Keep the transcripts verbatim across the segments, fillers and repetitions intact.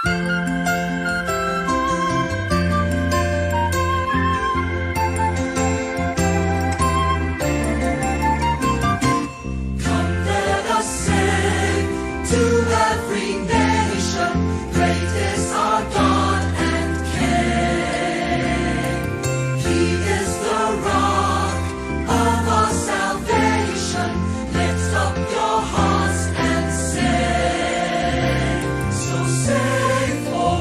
Come, let us sing to every nation, great is our God and King. He is the rock of our salvation. Lift up your hearts and sing. So sing for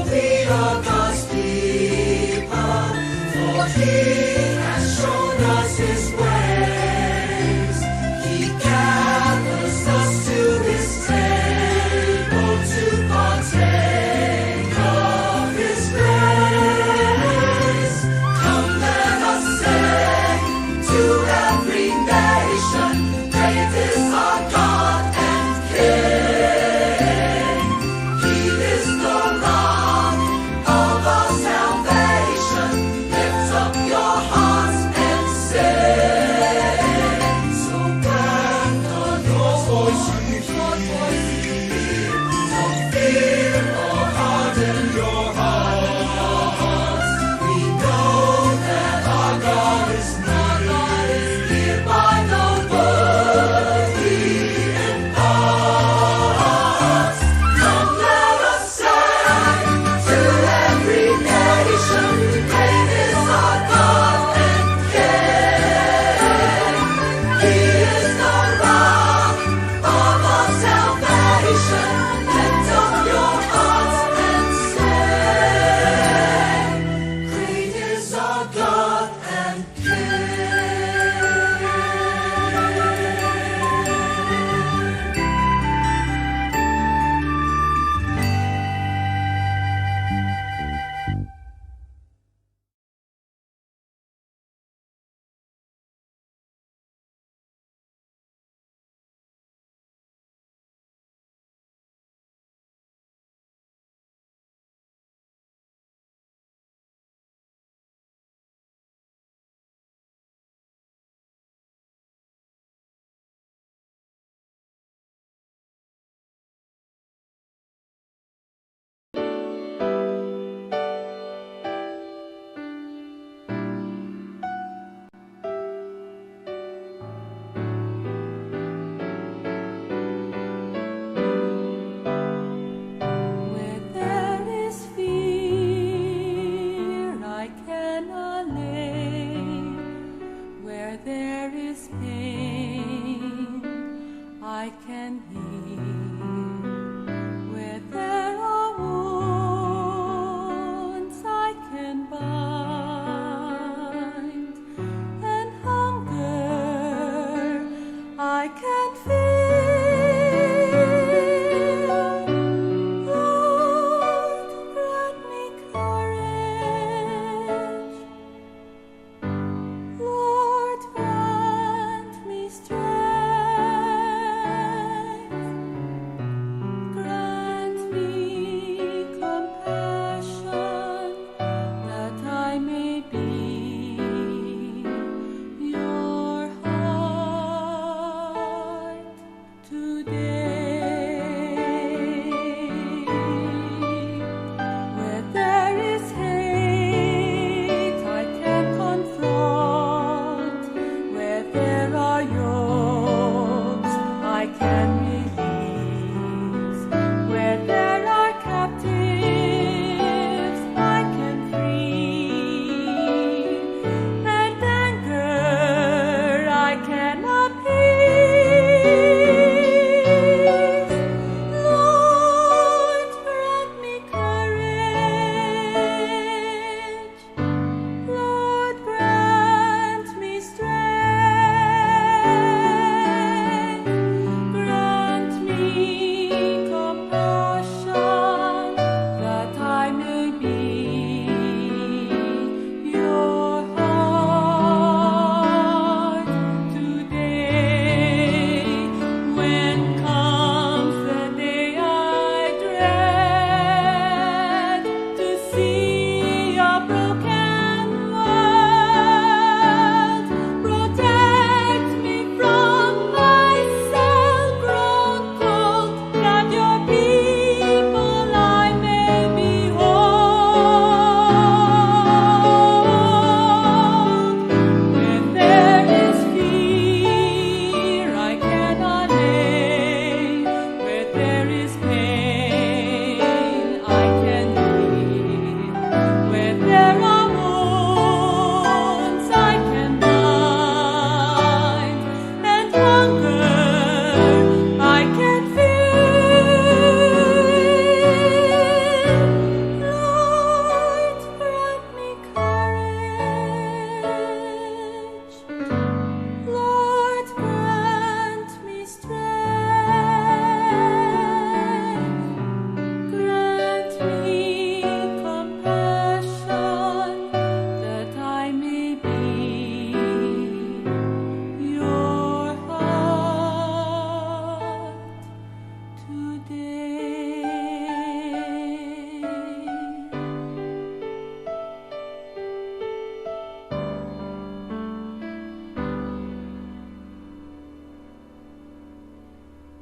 day.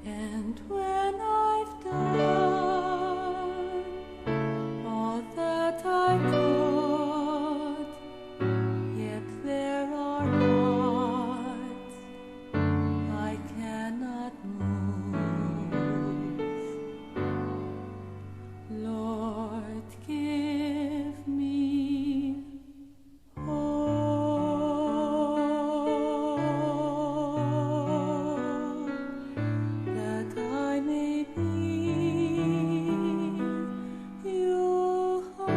And when I've done all that I could, yet there are parts I cannot move. Lord, give me hope that I may be your heart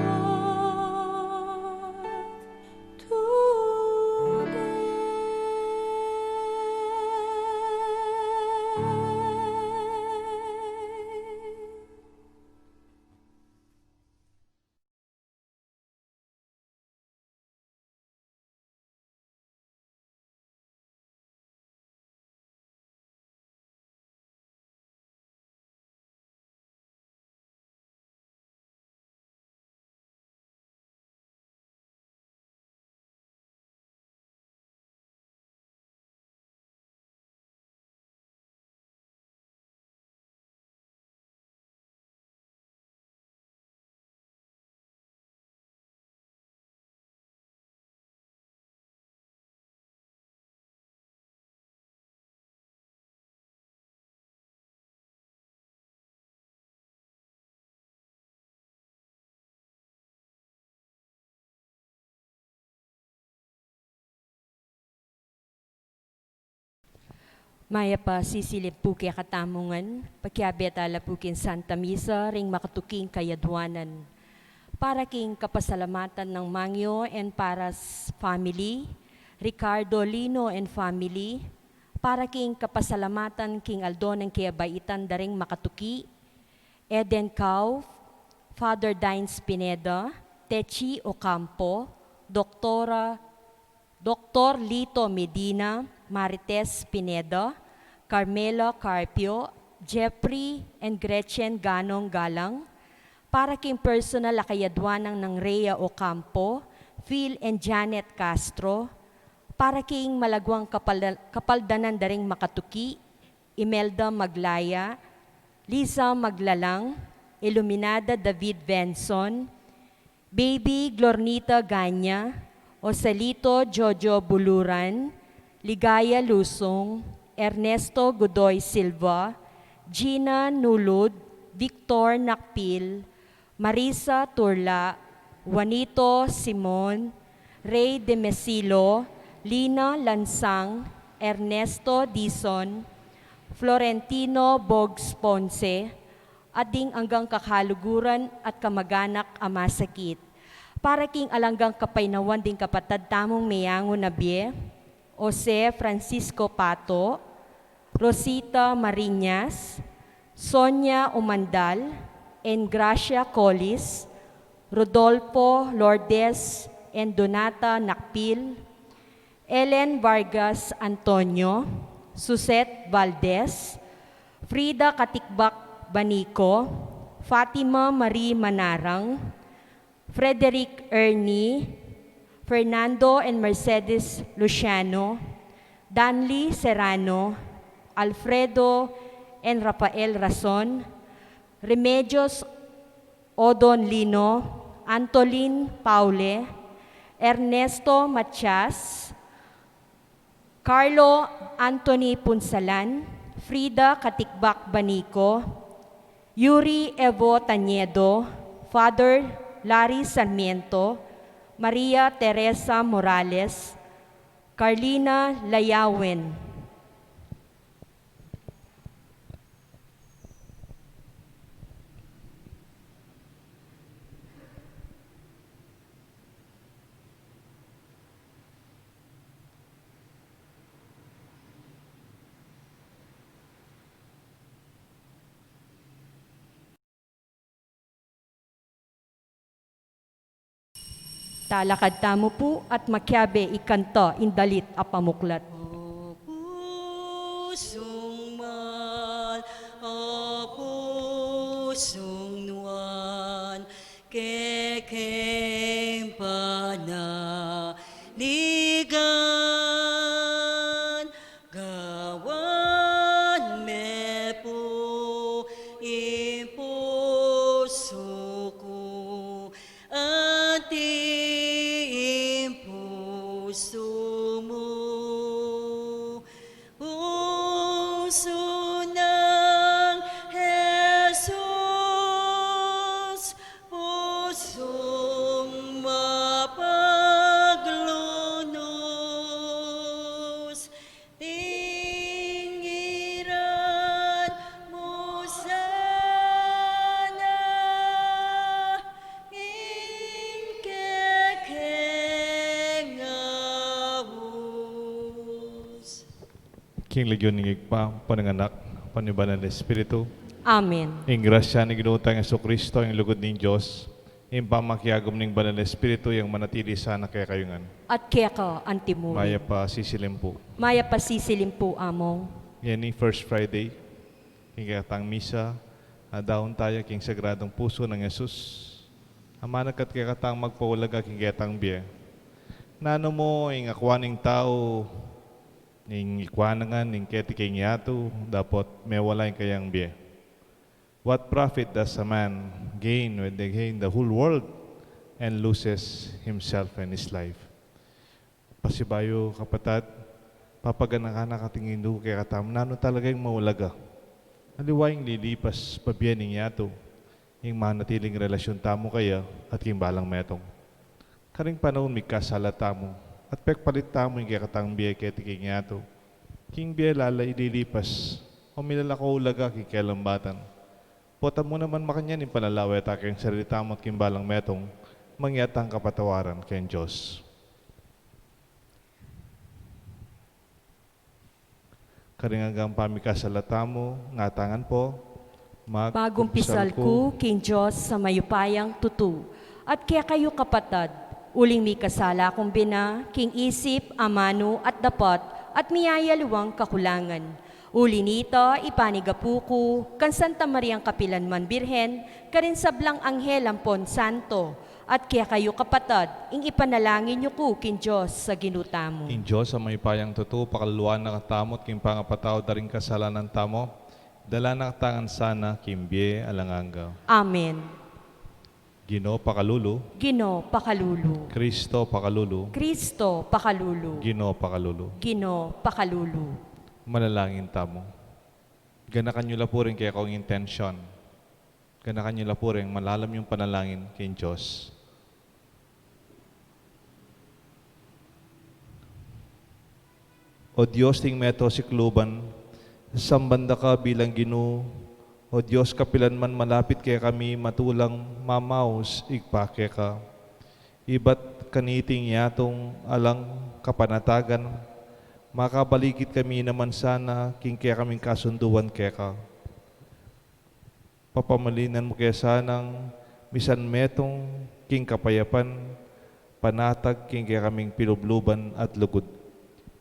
today. Mayap a sisilip pu kekatamu ngan, pakiabe tala pu king Santa Misa ring makatuking kayadwanan. Para king kapasalamatan nang Mangyo and Paras family, Ricardo Lino and family, para king kapasalamatan king aldo nang kebaitan da ring makatuki, Eden Cau, Father Dines Pineda, Techi Ocampo, Doktora, Doktor Lito Medina, Marites Pineda, Carmela Carpio, Jeffrey and Gretchen Ganong Galang, para king personal a kayadwanan nang Rhea Ocampo, Phil and Janet Castro, para king malagwang kapal-, kapaldanan da ring makatuki, Imelda Maglaya, Lisa Maglalang, Iluminada David Benson, Baby Glornita Ganya, Joselito Jojo Buluran, Ligaya Lusung, Ernesto Godoy Silva, Gina Nulud, Victor Nakpil, Marisa Turla, Juanito Simon, Rey Demesilo, Lina Lansang, Ernesto Dizon, Florentino Bogs Ponce, at ding anggang kakaluguran at kamaganak a masakit. Para king alang anggang kapaynawan ding kapatad tamung meyangu na bie, Jose Francisco Pato, Rosita Mariñas, Sonia Umandal, Engracia Collis, Rodolfo Lourdes and Donata Nakpil, Ellen Vargas Antonio, Suzette Valdez, Frida Katikbak Banico, Fatima Marie Manarang, Frederick Ernie, Fernando and Mercedes Luciano, Danley Serrano, Alfredo and Rafael Rason, Remedios Odon Lino, Antolin Paule, Ernesto Matias, Carlo Anthony Punsalan, Frida Katikbak Banico, Yuri Evo Tañedo, Father Larry Sarmiento, Maria Teresa Morales, Carlina Layawen. Talakad tamu pu at makiabe ikanta ing dalit a pamuklat. O pusung mal, o sung nuan kekeng panaligan, gawan me pu ing pusu ku, at ing pusu mu. Pusu nang Jesus, pusung mapaglunus, tingiran mu sana ing kekeng aus. King lagyu ning Ibpa, ampo ning Anak, ampo ning Banal a Espiritu. Amen. Ing grasya ning Ginu tang Jesucristo, ing lugud ning Dios, ing pamakiagum ning Banal a Espiritu, yang manatili sana kekayu ngan. At keka antimurin. Mayap a sisilim pu. Mayap a sisilim pu, Among. Ngeni, First Friday, king kekatang misa, adaun taya king Sagradung Pusu nang Jesus. Amanu kat kekatang magpaulaga king kekatang bie. Nanu mu ing akua ning tau, ing ikua na ngan ing keti king yatu, dapot mewala ing kayang bie? What profit does a man gain when they gain the whole world and loses himself and his life? Pasibayu, kapatad, papaganakan na kating Ginu kekatamu nanu talaga ing maulaga. Aliwa ing lilipas pabie ning yatu, ing manatiling relasyun tamu kaya at king balang metung. Karing panaun mikasala tamu, at pekpalit tamu ing kekatang bie keti king yatu, king bie lala ililipas, o milalako ulaga king kelambatan. Pota mu naman makanyan ing panalawe ta king sarili tamu at king balang metung, mangya't tang kapatawaran king Dios. Karing anggang pamikasala tamu, ngatangan pu, magkumpisal ku king Dios a mayupayang tutu, at kekayu kapatad, uling mikasala kung bina, king isip, amanu, at dapat, at miyayaliwang kakulangan. Uli nita, ipanigapu ku kang Santa Mariang kapilanman Birhen, karing sablang anghel ampon santo, at kekayu kapatad, ing ipanalangin yu ku king Dios a Ginu tamu. Ing Dios a mayupayang tutu, pakaluluan na katamu at king pangapatawad da ring kasalanan tamu, idala na katamu ngan sana king bie alang angga. Amen. Ginu, pakalulu. Ginu, pakalulu. Kristo, pakalulu. Kristo, pakalulu. Ginu, pakalulu. Ginu, pakalulu. Manalangin tamu. Ganakan yu la pu ring kekayung intensyon. Ganakan yu la pu ring malalam yung panalangin king Dios. O Dios ning meto sikluban, samban da ka bilang Ginu. O Dios, kapilanman malapit kekami, matulang mamaus Ibpa keka. Ibat kaniting yatung alang kapanatagan, makabalikit kami naman sana king kekaming kasunduan keka. Papamalinan mu ke sanang misan metung king kapayapan, panatag king kekaming pilubluban at lugud.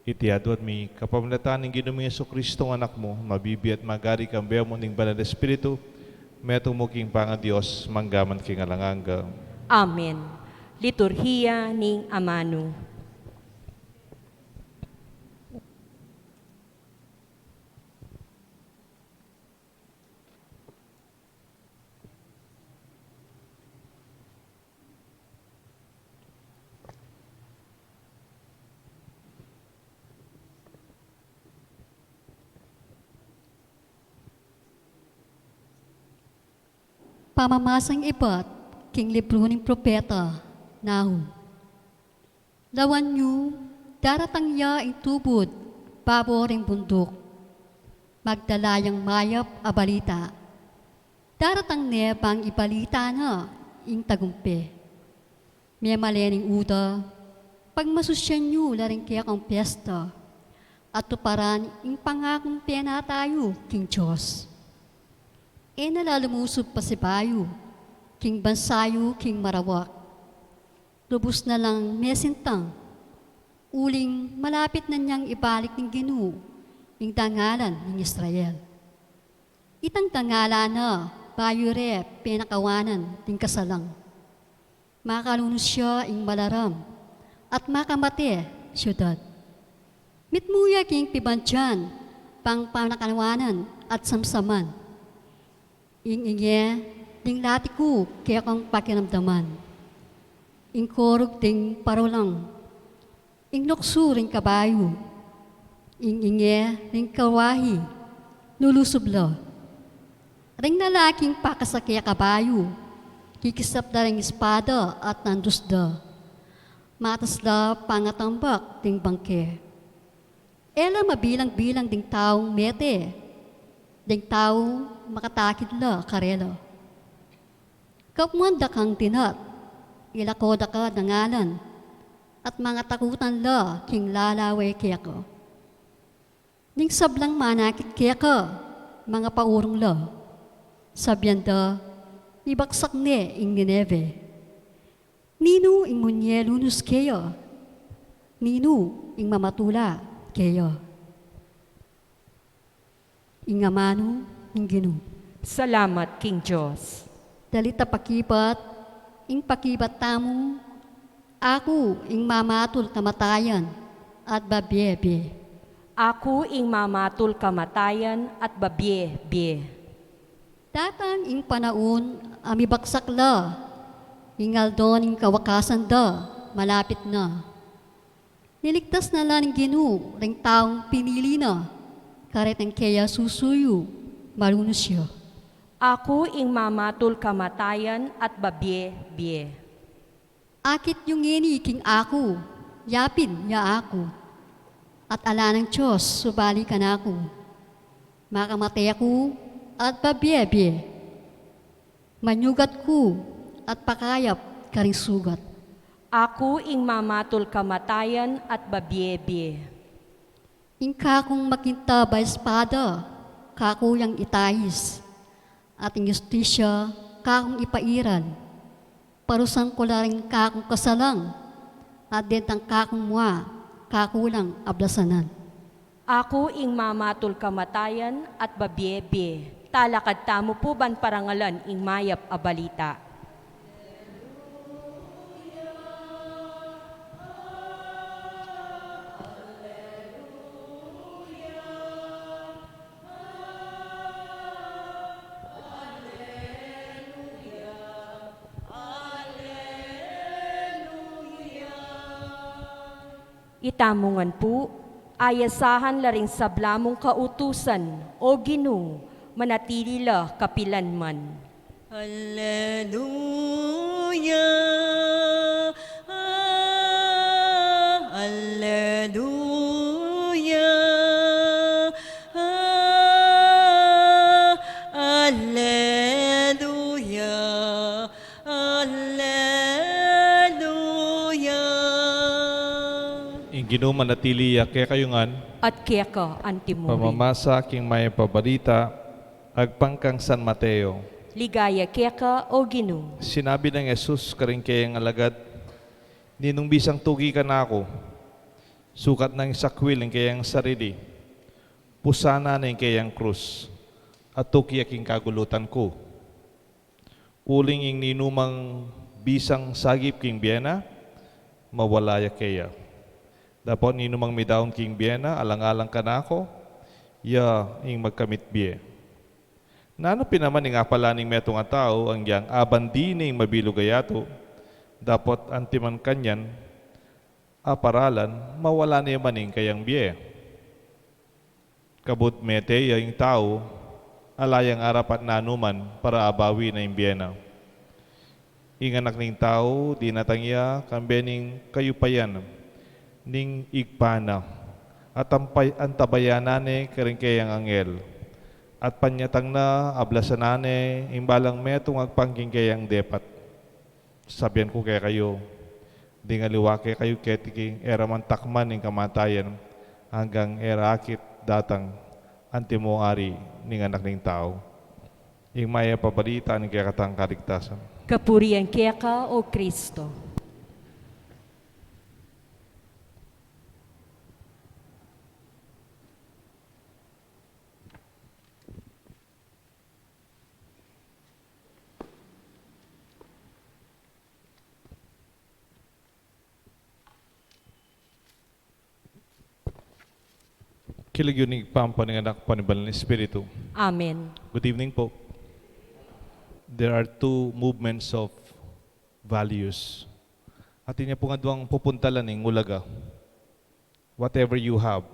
Iti aduan mi kapamilatan ning Ginu ming Jesucristo, Anak mu, mabibie at magari kambe mu ning Banal a Espiritu, metung mu king pangaDios, mangga man king alang angga. Amen. Liturhiya ning Amanu. Pamamasang ibat king libru ning propeta Nahum. Lawan yu, daratang ya ing tubud babo ring bunduk. Magdala yang mayap a balita. Daratang ne bang ibalita na ing tagumpe. Memalen ing uda, pagmasusyan yu la ring kekang pesta, at tuparan ing pangakung penata yu king Dios. E na la lumusub pasibayu king bansa yu king marawak. Lubus na lang mesintang, uling malapit na neng ibalik ning Ginu ing dangalan ning Israel. Itang dangalan na Bayu re penakawanan ding kasalang, makalunus ya ing malaram, at makamate siudad. Mitmu ya king pibandian, pang panakawanan at samsaman. Ing inge ding lati ku kekong pakiramdaman. Ing korug ding parulang, ing luksu ring kabayu, ing inge ring karwahe, lulusub la. Ring lalaking pakasake kabayu, kikisap da ring espada at nandus da. Matas la pangatambak ding bangke. E la mabilang-bilang ding taung mete, ding taung makatakid la karela. Kapmuan da kang dinat, ilako da ka dangalan, at mangatakutan la king lalawe keka. Ning sablang manakit keka, mangapaurung la. Sabian da, mibaksak ne ing Nineve. Ninu ing munye lunus keya? Ninu ing mamatula keya? Ing amanu ning Ginu. Salamat king Dios. Dalit a pakibat, ing pakibat tamu, aku ing mamatul kamatayan at babie-bie. Aku ing mamatul kamatayan at babie-bie. Datang ing panaun a mibaksak la, ing aldo ning kawakasan da malapit na. Niligtas na la ning Ginu ring taung pinili na, karetang keya susuyu, malunus ya. Aku ing mamatul kamatayan at babie-bie. Akit yu ngeni king aku, yapin ya aku, at ala nang Dios subali kanaku. Makamate ku at babie-bie. Manyugat ku at pakayap karing sugat. Aku ing mamatul kamatayan at babie-bie. Ing kakung makintab a espada, kaku yang itais, at ing ustisya, kakung ipairal. Parusan ku la ring kakung kasalang, at detang kakung mua, kaku lang ablasanan. Aku ing mamatul kamatayan at babie-bie. Talakad tamu pu ban parangalan ing mayap a balita. Itamu ngan pu, ayasahan la ring sabla mung kautusan, O Ginu, manatili la kapilanman. Alleluia, ah, alleluia, ah, alleluia, alleluia. Ing Ginu manatili ya kekayu ngan. At keka antimurin. Pamamasa king mayap a balita agpang kang San Mateo. Ligaya keka, O Ginu. Sinabi nang Jesus karing keyang alagad, Ninung bisang tuki kanaku, sukat nang isakwil ing keyang sarili, pusanan ne ing keyang krus, at tuki ya king kagulutan ku. Uling ing ninumang bisang sagip king bie na, mawala ya keya. Dapot ninumang midaun king bie na alang-alang kanaku, ya ing magkamit bie. Nanu pin naman ing apala ning metung a tau, anggiyang abandi ne ing mabilug a yatu, dapot antiman kanyan a paralan, mawala ne man ing kayang bie? Kabud mete ya ing tau, ala yang arapat nanuman para abawi na ing bie na. Ing Anak ning Tau, dinatang ya kambe ning kayupayan ning Ibpa na, at ampay-, antabayanan ne karing keyang anghel, at panyatang na ablasanan ne ing balang metung agpang king keyang depat. Sabian ku kekayu, ding aliwa kekayu keti king e ra man takman ing kamatayan, anggang e ra akit datang antimo ari ning Anak ning Tau. Ing mayap a balita ning kekatang kaligtasan. Kapurian keka, O Kristo. King lagyu ning Ibpa, ampo ning Anak, ampo ning Banal a Espiritu. Amen. Good evening po. There are two movements of values. Atin ya pung adwang pupuntalan ing ulaga. Whatever you have.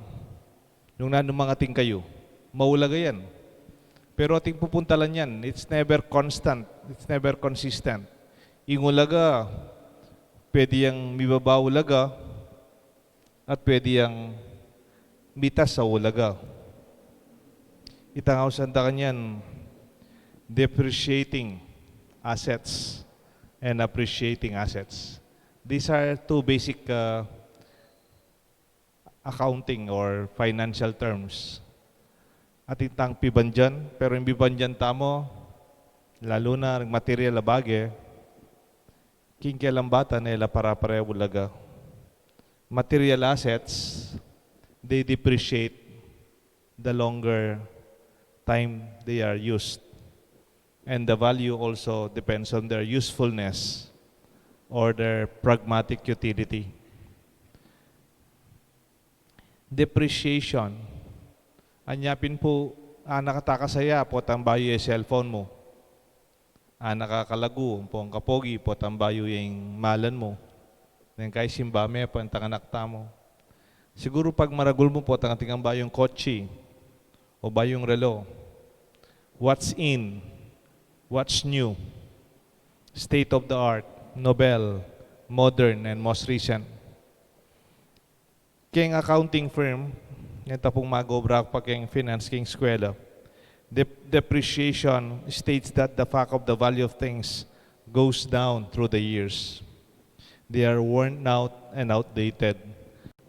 Nung nanu mang atin kayu, maulaga yan. Pero atin pupuntalan yan, it's never constant, it's never consistent. Ing ulaga, pwede yang mibaba ulaga, at pwede yang mitas a ulaga. Itang ausan da kanyan, depreciating assets and appreciating assets. These are two basic uh, accounting or financial terms. Atin tang pibandian, pero ing bibandian tamu, lalu na ring material a bage, king kelang bata ne la para-parehu ulaga. Material assets, they depreciate the longer time they are used. And the value also depends on their usefulness or their pragmatic utility. Depreciation. Anya pin pu, anak a takasaya, potang bayu ya cellphone mu. Anak a kalagu, ampong kapogi, potang bayu ya ing malan mu. Neng kai simba me, potang anak tamu. Siguru pagmaragul mu, potang atin kang bayung kotse o bayung relo. What's in? What's new? State of the art, novel, modern, and most recent. Keng accounting firm, neta pung mag-obra pa keng finance keng eskwela, dep- depreciation states that the fact of the value of things goes down through the years. They are worn out and outdated.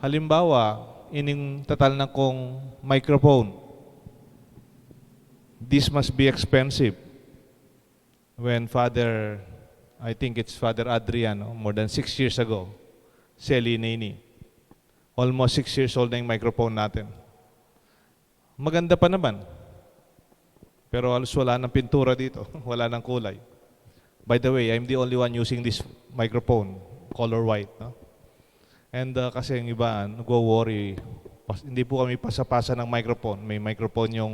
Halimbawa, ining tatalnan kung microphone. This must be expensive. When Father, I think it's Father Adrian, no? More than six years ago, seli na ini. Almost six years old na yung microphone natin. Maganda pa naman. Pero halos wala nang pintura dito. Wala nang kulay. By the way, I'm the only one using this microphone, color white. No? And uh, kasi yung iba, nagwo-worry. Pas- hindi po kami pasa-pasa ng microphone. May microphone yung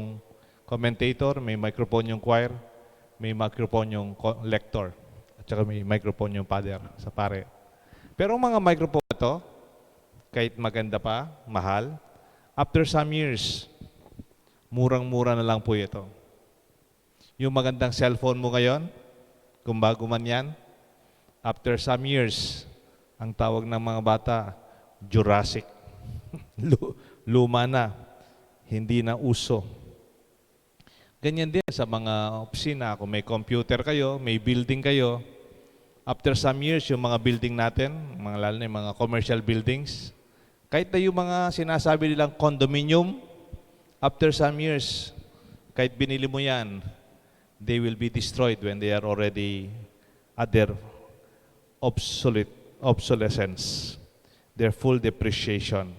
commentator, may microphone yung choir, may microphone yung co- lector, at saka may microphone yung father sa pare. Pero ang mga microphone na to, kahit maganda pa, mahal, after some years, murang-mura na lang po ito. Yung magandang cellphone mo ngayon, kung bago man yan, after some years, ang tawag ng mga bata, Jurassic. Lu- luma na, hindi na uso. Ganyan din sa mga opisina, kung may computer kayo, may building kayo, after some years, yung mga building natin, mga, lalo na yung mga commercial buildings, kahit na yung mga sinasabi nilang condominium, after some years, kahit binili mo yan, they will be destroyed when they are already at their obsolete, obsolescence, their full depreciation.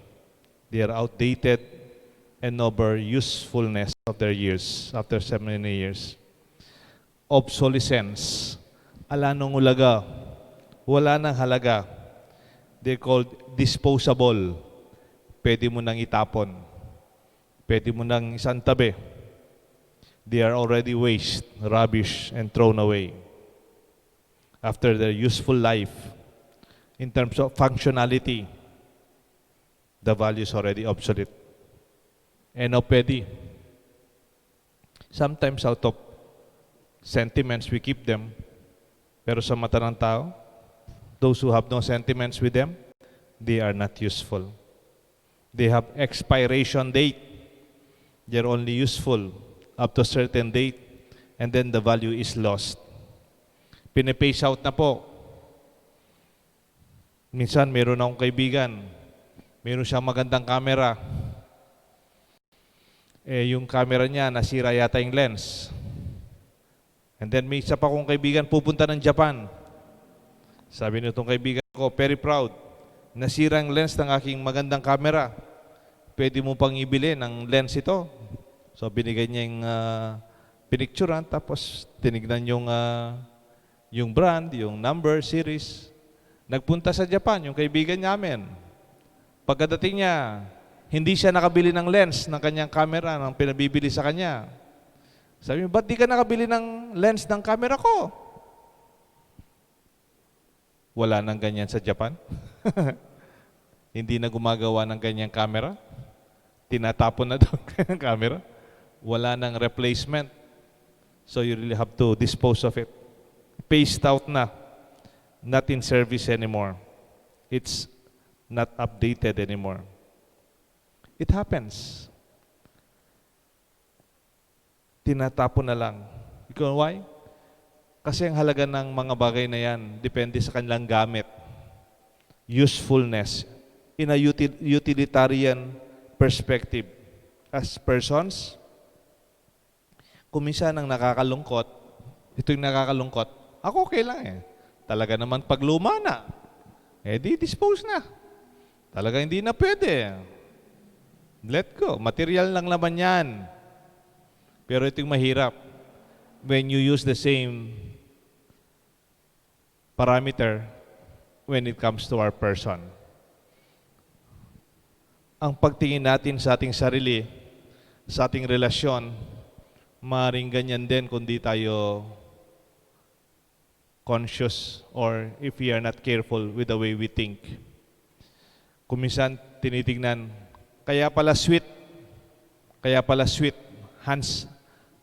They are outdated and over usefulness of their years, after so many years. Obsolescence. Ala nang ulaga. Wala nang halaga. They're called disposable. Pwede mo nang itapon. Pwede mo nang isantabi. They are already waste, rubbish, and thrown away. After their useful life, in terms of functionality, the value is already obsolete. And now, pwede. Sometimes out of sentiments, we keep them. Pero sa mata ng tao, those who have no sentiments with them, they are not useful. They have expiration date. They're only useful up to a certain date, and then the value is lost. Pinipace out na po. Minsan, meron akong kaibigan, meron siyang magandang camera. Eh, yung camera niya, nasira yata yung lens. And then may isa pa kong kaibigan pupunta ng Japan. Sabi nitong kaibigan ko, "Very proud. Nasira ang lens ng aking magandang camera. Pwede mo pang ibili ng lens ito?" So, binigay niya yung ah, pinicturan, tapos tinignan yung, ah, yung brand, yung number, series. Nagpunta sa Japan, yung kaibigan namin. Pagkadating niya, Hindi siya nakabili ng lens ng kanyang camera, ng pinabibili sa kanya. Sabi mo, "Ba't di ka nakabili ng lens ng camera ko?" Wala nang ganyan sa Japan. Hindi na gumagawa ng ganyang camera. Tinatapon na daw ang kanyang camera. Wala nang replacement. So you really have to dispose of it. Phased out na. Not in service anymore. It's not updated anymore. It happens. Tinatapon na lang. You know why? Kasi ang halaga ng mga bagay na yan, depende sa kanilang gamit. Usefulness. In a util-, utilitarian perspective. As persons, kung minsan ang nakakalungkot, ito yung nakakalungkot, ako okay lang eh. Talaga naman pagluma na, eh di dispose na. Talaga hindi na pwede. Let go. Material lang naman yan. Pero ito yung mahirap. When you use the same parameter when it comes to our person. Ang pagtingin natin sa ating sarili, sa ating relasyon, maaaring ganyan din kung di tayo conscious or if we are not careful with the way we think. Kung minsan tinitignan, kaya pala sweet, kaya pala sweet, hands,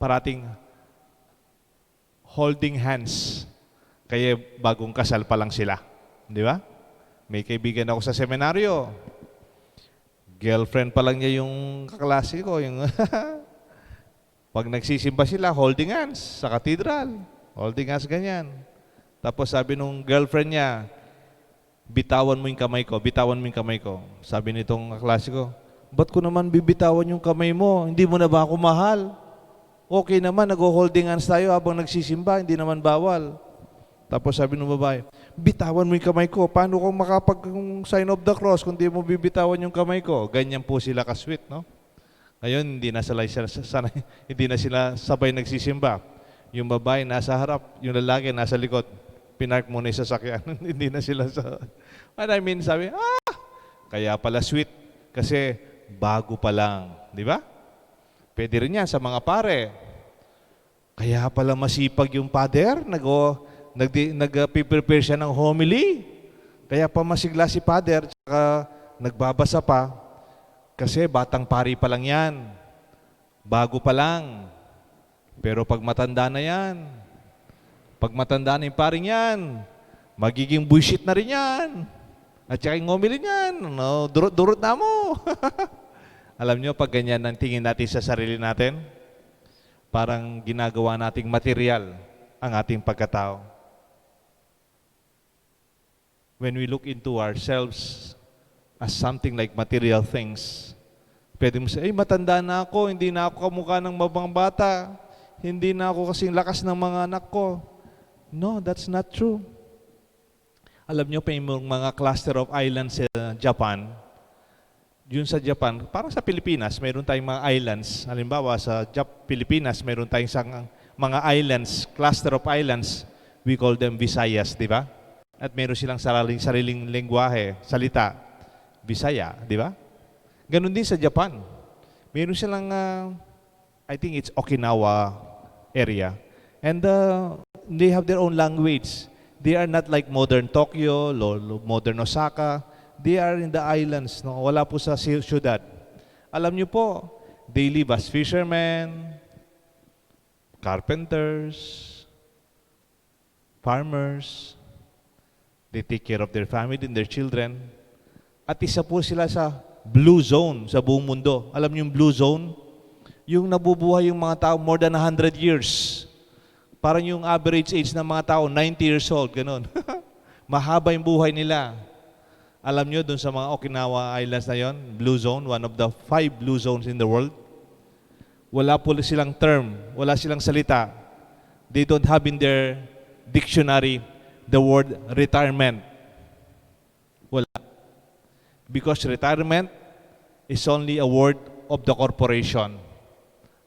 parating holding hands. Kaya bagong kasal pa lang sila. Di ba? May kaibigan ako sa seminaryo. Girlfriend pa lang niya yung kaklase ko. Yung pag nagsisimba sila, holding hands sa katedral. Holding hands ganyan. Tapos sabi nung girlfriend niya, "Bitawan mo yung kamay ko, bitawan mo yung kamay ko." Sabi nitong kaklase ko, "Ba't ko naman bibitawan yung kamay mo? Hindi mo na ba ako mahal? Okay naman, nag-holding hands tayo habang nagsisimba, hindi naman bawal." Tapos sabi ng babae, "Bitawan mo yung kamay ko. Paano kung makapag-sign of the cross kung di mo bibitawan yung kamay ko?" Ganyan po sila ka-sweet, no? Ngayon, hindi na sila, sila, sana, hindi na sila sabay nagsisimba. Yung babae nasa harap, yung lalaki nasa likod. Pinark muna yung sasakyan. Hindi na sila sa... What I mean, sabi, "Ah, kaya pala sweet. Kasi bago pa lang." Di ba? Pwede rin yan sa mga pare. Kaya pala masipag yung pader, nag-, nag-, nagpiprepare siya ng homily. Kaya pa masigla si pader, tsaka nagbabasa pa. Kasi batang pari pa lang yan. Bago pa lang. Pero pag matanda na yan, pag matanda na yung paring yan, magiging buwisit na rin yan. At saka yung homily niyan, no, durut-durut na mo. Alam nyo, pag ganyan ang tingin natin sa sarili natin, parang ginagawa nating material ang ating pagkatao. When we look into ourselves as something like material things, pwede mo sa, "Ay, matanda na ako, hindi na ako kamukha ng mga bata, hindi na ako kasing lakas ng mga anak ko." No, that's not true. Alam nyo pa yung mga cluster of islands sa Japan? Yun sa Japan, parang sa Pilipinas, mayroon tayong mga islands. Halimbawa, sa Jap-, Pilipinas, mayroon tayong isang mga islands, cluster of islands. We call them Visayas, di ba? At mayroon silang sariling, sariling lengguwahe, salita, Bisaya, di ba? Ganun din sa Japan. Mayroon silang, ah, I think it's Okinawa area. And, uh, they have their own language. They are not like modern Tokyo, lo-, lo-, modern Osaka. They are in the islands, no? Wala po sa si-, syudad. Alam niyo po, they live as fishermen, carpenters, farmers. They take care of their family and their children. At isa po sila sa blue zone sa buong mundo. Alam niyo yung blue zone? Yung nabubuhay yung mga tao more than a hundred years. Parang yung average age ng mga tao, ninety years old, ganun. Mahaba yung buhay nila. Alam niyo, dun sa mga Okinawa Islands na yon, blue zone, one of the five blue zones in the world, wala po silang term, wala silang salita. They don't have in their dictionary the word retirement. Wala. Because retirement is only a word of the corporation,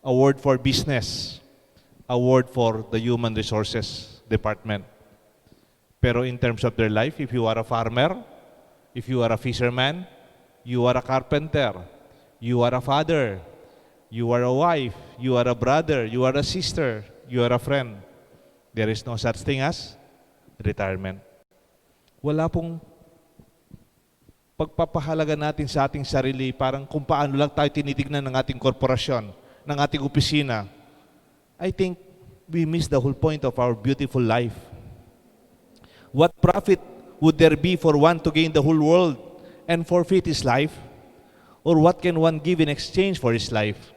a word for business, a word for the human resources department. Pero in terms of their life, if you are a farmer, if you are a fisherman, you are a carpenter, You are a father, you are a wife, you are a brother, you are a sister, you are a friend. There is no such thing as retirement. Wala pong pagpapahalaga natin sa ating sarili, parang kung paano lang tayo tinitignan ng ating korporasyon, ng ating opisina. I think we miss the whole point of our beautiful life. What profit would there be for one to gain the whole world and forfeit his life? Or what can one give in exchange for his life?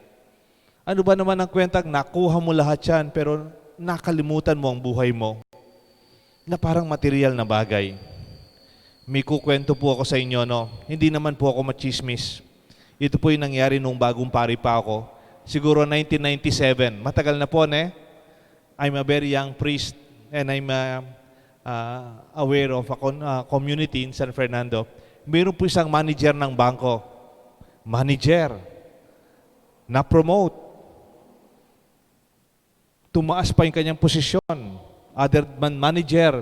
Ano ba naman ang kwentang nakuha mo lahat yan, pero nakalimutan mo ang buhay mo? Na parang material na bagay. May kukwento po ako sa inyo, no? Hindi naman po ako machismis. Ito po yung nangyari nung bagong pari pa ako. Siguro nineteen ninety-seven. Matagal na po, ne? I'm a very young priest and I'm uh, uh, aware of a con- uh, community in San Fernando. Meron po isang manager ng bangko. Manager. Na-promote. Tumaas pa yung kanyang posisyon. Other man manager,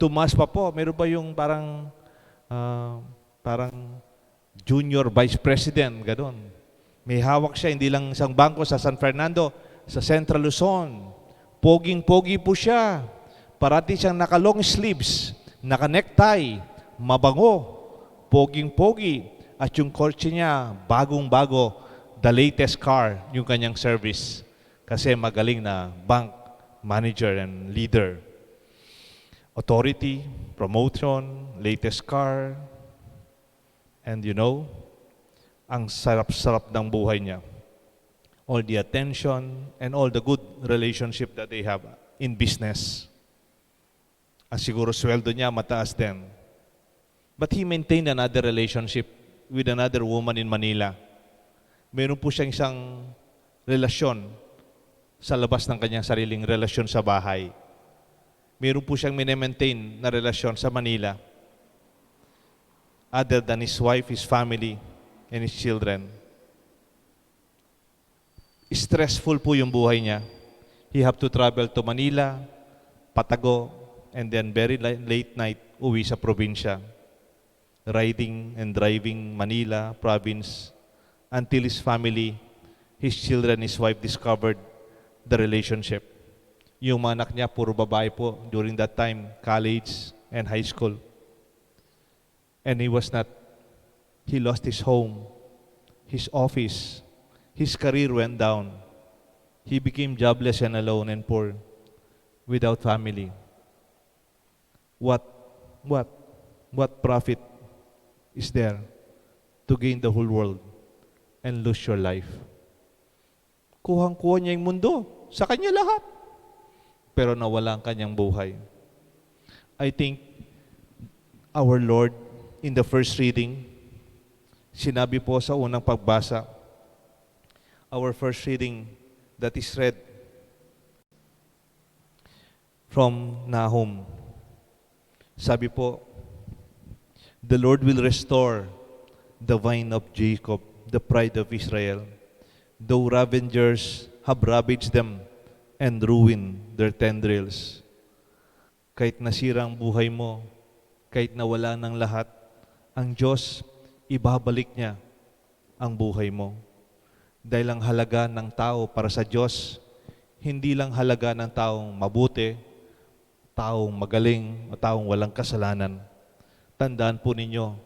tumaas pa po. Meron ba yung parang, ah, parang junior vice president, ganun. May hawak siya, hindi lang isang bangko sa San Fernando, sa Central Luzon. Poging-pogi po siya. Parati siyang naka-long sleeves, naka-necktie, mabango, poging-pogi. At yung kotse niya, bagong-bago, the latest car, yung kanyang service. Kasi magaling na bank manager and leader. Authority, promotion, latest car, and you know, ang sarap-sarap ng buhay niya. All the attention and all the good relationship that they have in business. Ang siguro sweldo niya mataas din. But he maintained another relationship with another woman in Manila. Meron po siyang isang relasyon sa labas ng kanyang sariling relasyon sa bahay. Meron po siyang minemaintain na relasyon sa Manila, other than his wife, his family, and his children. Stressful po yung buhay niya. He have to travel to Manila, patago, and then very li- late night, uwi sa probinsya. Riding and driving Manila, province, until his family, his children, his wife discovered the relationship. Yung mga anak niya, puro babae po during that time, college and high school. And he was not, he lost his home, his office, his career went down. He became jobless and alone and poor, without family. What, what, what profit is there to gain the whole world and lose your life? Kuhang-kuha niya yung mundo. Sa kanya lahat. Pero nawala ang kanyang buhay. I think our Lord, in the first reading, sinabi po sa unang pagbasa, our first reading that is read from Nahum. Sabi po, "The Lord will restore the vine of Jacob, the pride of Israel, though ravagers have ravaged them and ruined their tendrils." Kahit nasira ang buhay mo, kahit nawala ng lahat, ang Diyos, ibabalik niya ang buhay mo. Dahil ang halaga ng tao para sa Diyos, hindi lang halaga ng taong mabuti, taong magaling, o taong walang kasalanan. Tandaan po ninyo,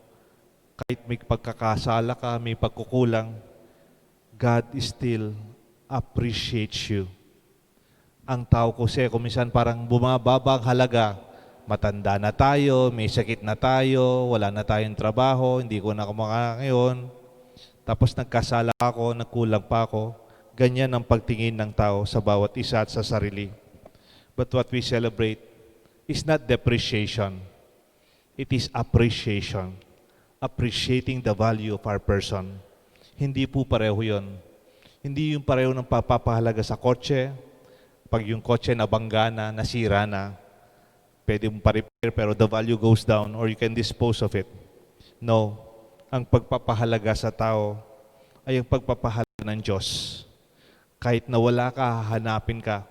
kahit may pagkakasala ka, may pagkukulang, God still appreciates you. Ang tao kasi, kung minsan parang bumababa ang halaga, matanda na tayo, may sakit na tayo, wala na tayong trabaho, hindi ko na kumakain ngayon. Tapos nagkasala ako, nagkulang pa ako. Ganyan ang pagtingin ng tao sa bawat isa at sa sarili. But what we celebrate is not depreciation. It is appreciation. Appreciating the value of our person. Hindi po pareho yun. Hindi yung pareho ng papapahalaga sa kotse. Pag yung kotse nabangga na, nasira na, pwede mong pa-repair pero the value goes down or you can dispose of it. No. Ang pagpapahalaga sa tao ay ang pagpapahalaga ng Diyos. Kahit nawala ka, hahanapin ka.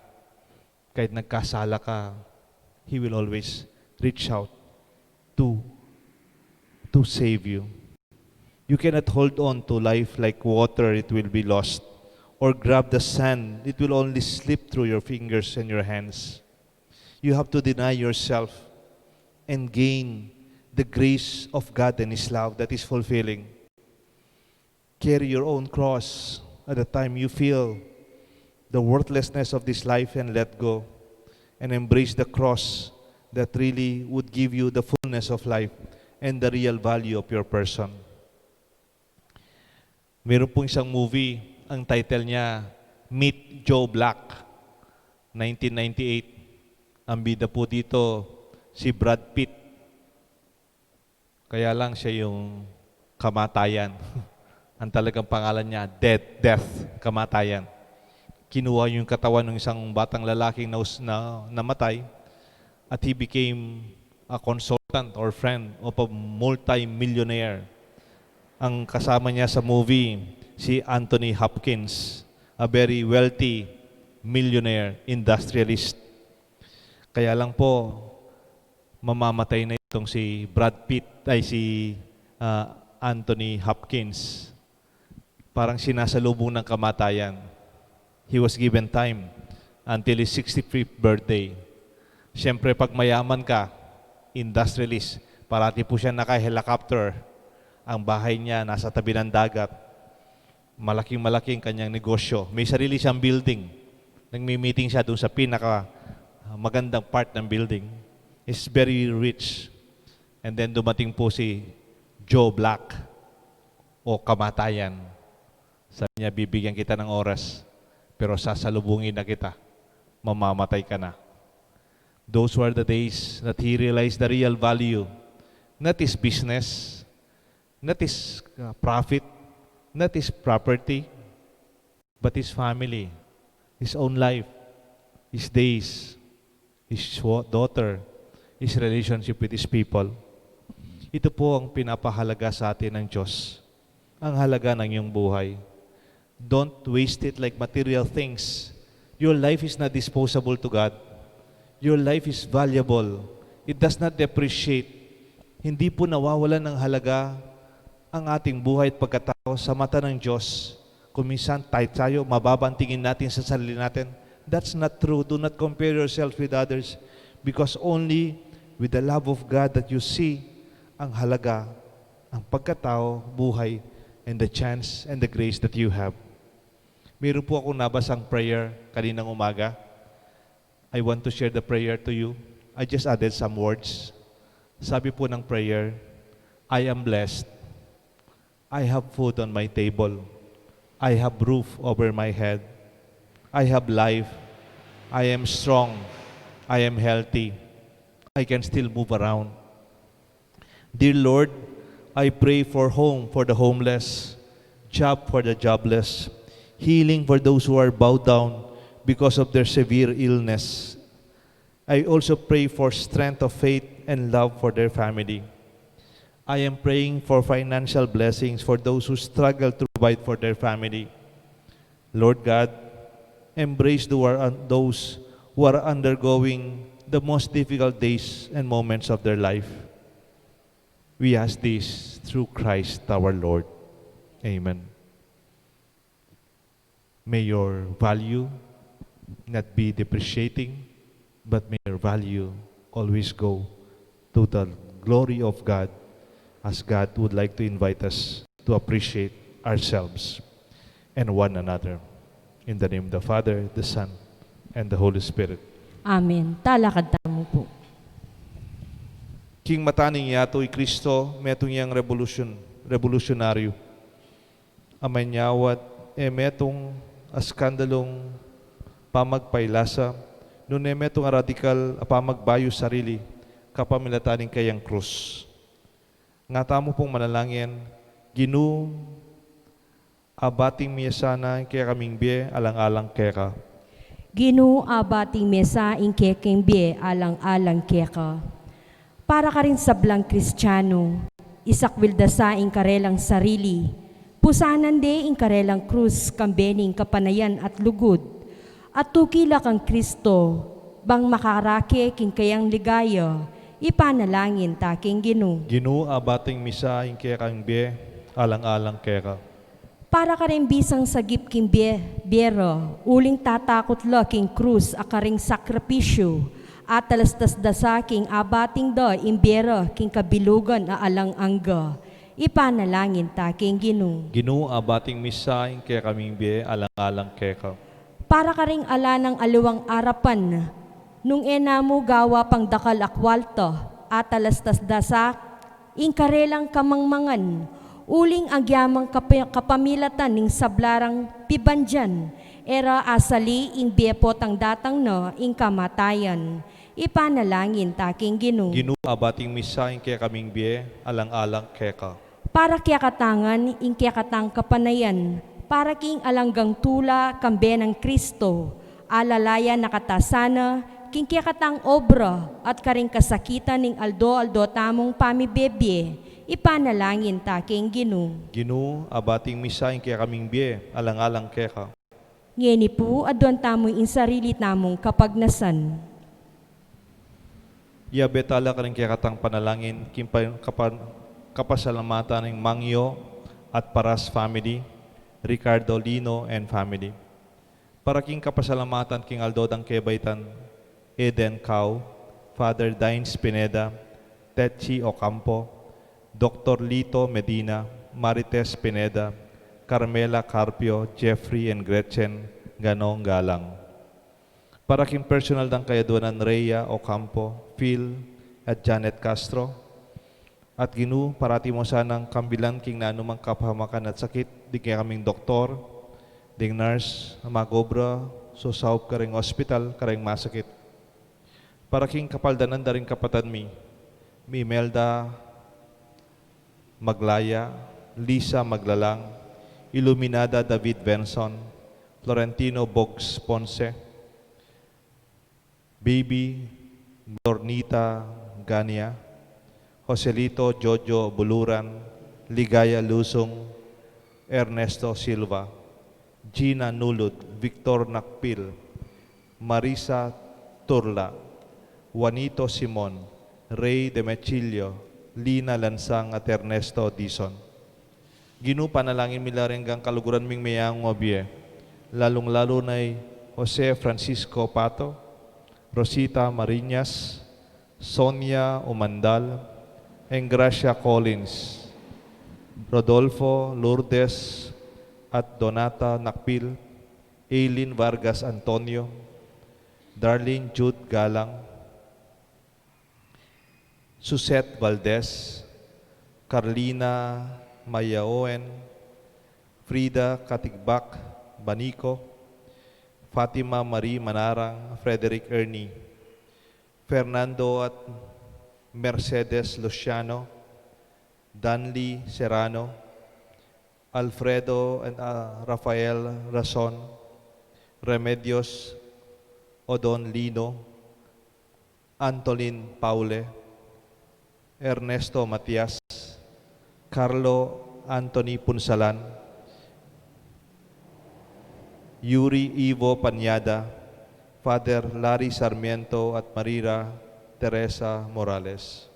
Kahit nagkasala ka, He will always reach out to, to save you. You cannot hold on to life like water, it will be lost, or grab the sand, it will only slip through your fingers and your hands. You have to deny yourself and gain the grace of God and His love that is fulfilling. Carry your own cross at the time you feel the worthlessness of this life and let go, and embrace the cross that really would give you the fullness of life and the real value of your person. Meron pong isang movie, ang title niya Meet Joe Black, nineteen ninety-eight. Ang bida po dito, si Brad Pitt. Kaya lang siya yung kamatayan. Ang talagang pangalan niya, Death, Death, kamatayan. Kinuha yung katawan ng isang batang lalaking naus-, na, namatay, at he became a consultant or friend of a multi-millionaire. Ang kasama niya sa movie, si Anthony Hopkins, a very wealthy millionaire industrialist. Kaya lang po, mamamatay na itong si Brad Pitt, ay, si, ah, Anthony Hopkins. Parang sinasalubong ng kamatayan. He was given time until his sixty-fifth birthday. Siyempre, pag mayaman ka, industrialist, parati po siya naka-helicopter. Ang bahay niya nasa tabi ng dagat. Malaking-malaking kanyang negosyo. May sarili siyang building. Nagmi-meeting siya doon sa pinaka, ah, magandang part ng building. He's very rich. And then dumating po si Joe Black o kamatayan. Sabi niya, "Bibigyan kita ng oras, pero sasalubungin na kita. Mamamatay ka na." Those were the days that he realized the real value. Not his business, not his, uh, profit, not his property, but his family, his own life, his days, his wa-, daughter, his relationship with his people. Ito po ang pinapahalaga sa atin ng Diyos, ang halaga ng iyong buhay. Don't waste it like material things. Your life is not disposable to God. Your life is valuable. It does not depreciate. Hindi po nawawalan ng halaga ang ating buhay at pagkatao sa mata ng Diyos. Kung minsan tayo, tayo, mababa ang tingin natin sa sarili natin. That's not true. Do not compare yourself with others, because only with the love of God that you see ang halaga, ang pagkatao, buhay, and the chance and the grace that you have. Meron po akong nabasang prayer kaninang umaga. I want to share the prayer to you. I just added some words. Sabi po ng prayer, "I am blessed. I have food on my table. I have roof over my head. I have life. I am strong. I am healthy. I can still move around." Dear Lord, I pray for home for the homeless, job for the jobless, healing for those who are bowed down because of their severe illness. I also pray for strength of faith and love for their family. I am praying for financial blessings for those who struggle to provide for their family. Lord God, embrace the, those who are undergoing the most difficult days and moments of their life. We ask this through Christ our Lord. Amen. May your value not be depreciating, but may your value always go to the glory of God, as God would like to invite us to appreciate ourselves and one another. In the name of the Father, the Son, and the Holy Spirit. Amen. Talakad tamu po. King mata ning yatu i Kristo, metung yang revolution, revolusyonaryu. A manyawad, e metung a skandalung pamagpailasa, nune metung a radikal a pamagbayu sarili, kapamilatan ning kayang krus. Nga tamu pung manalangin, Ginu, abating mi sana ing kekaming bie alang-alang keka. Ginu, abating mi sa ing kekaming bie alang-alang keka. Para karing sablang Kristianu, isakwil da sa ing karelang sarili, pusanan de ing karelang krus, kambe ning kapanayan at lugud, at tuki la kang Kristo, bang makarake king kayang ligaya, ipanalangin ta king Ginu. Ginu, abating mi sa ing kekaming bie alang-alang keka. Para karing bisang sagip king bie, bie ra, uling tatakut la king krus a karing sakripisyu, atalastas da sa king abating da ing bie ra king kabilugan a alang angga. Ipanalangin ta king Ginu. Ginu, abating mi sa ing kekaming bie, alang-alang keka. Para karing ala nang aliwang arapan, nung e na mu gawa pang dakal a kwalta, atalastas da sa ing karelang kamangmangan, uling agyamang kapa-, kapamilatan ning sabla rang pibandian, e ra asali ing bie potang datang na ing kamatayan. Ipanalangin ta king Ginu. Ginu, abating mi sa ing kekaming bie, alang-alang keka. Para kekatang ngan ing kekatang kapanayan, para king alang anggang tula kambe nang Kristo, alalayan na kata sana king kekatang obra at karing kasakitan ning aldo-aldo tamung pamibie-bie, ipanalangin ta king Ginu. Ginu, abating mi sa ing kekaming bie, alang-alang keka. Ngeni pu, aduan tamu ing sarili tamung kapagnasan. Yabe tala karing kekatang panalangin king pa-, kapa-, kapasalamatan ning Mangyo at Paras family, Ricardo Lino and family. Para king kapasalamatan king aldo dang kebaitan, Eden Cao, Father Dines Pineda, Tetsi Ocampo, Doktor Lito Medina, Marites Pineda, Carmela Carpio, Jeffrey and Gretchen Ganong Galang. Para king personal dang kayaduanan, Rhea Ocampo, Phil at Janet Castro, at Ginu, parati mo sanang kambilan king nanumang kapahamakan at sakit ding kekaming doktor, ding nurse a magobra susaup karing ospital karing masakit. Para king kapaldanan da ring kapatad mi, Imelda Maglaya, Lisa Maglalang, Iluminada David Benson, Florentino Bogs Ponce, Baby Dornita Gania, Joselito Jojo Buluran, Ligaya Lusung, Ernesto Silva, Gina Nulud, Victor Nakpil, Marisa Turla, Juanito Simon, Rey Demechilio, Lina Lansang at Ernesto Dizon. Ginu, panalangin mi la ring anggang kaluguran ming meangu a bie, lalung-lalu na i Jose Francisco Pato, Rosita Mariñas, Sonia Umandal, Engracia Collins, Rodolfo Lourdes at Donata Nakpil, Aileen Vargas Antonio, Darlene Jude Galang, Suzette Valdez, Carlina Mayaoen, Frida Katigbak Banico, Fatima Marie Manarang, Frederick Ernie, Fernando at Mercedes Luciano, Danley Serrano, Alfredo and, ah, Rafael Rason, Remedios Odon Lino, Antolin Paule, Ernesto Matias, Carlo Anthony Punsalan, Yuri Ivo Panyada, Father Larry Sarmiento at Marira Teresa Morales.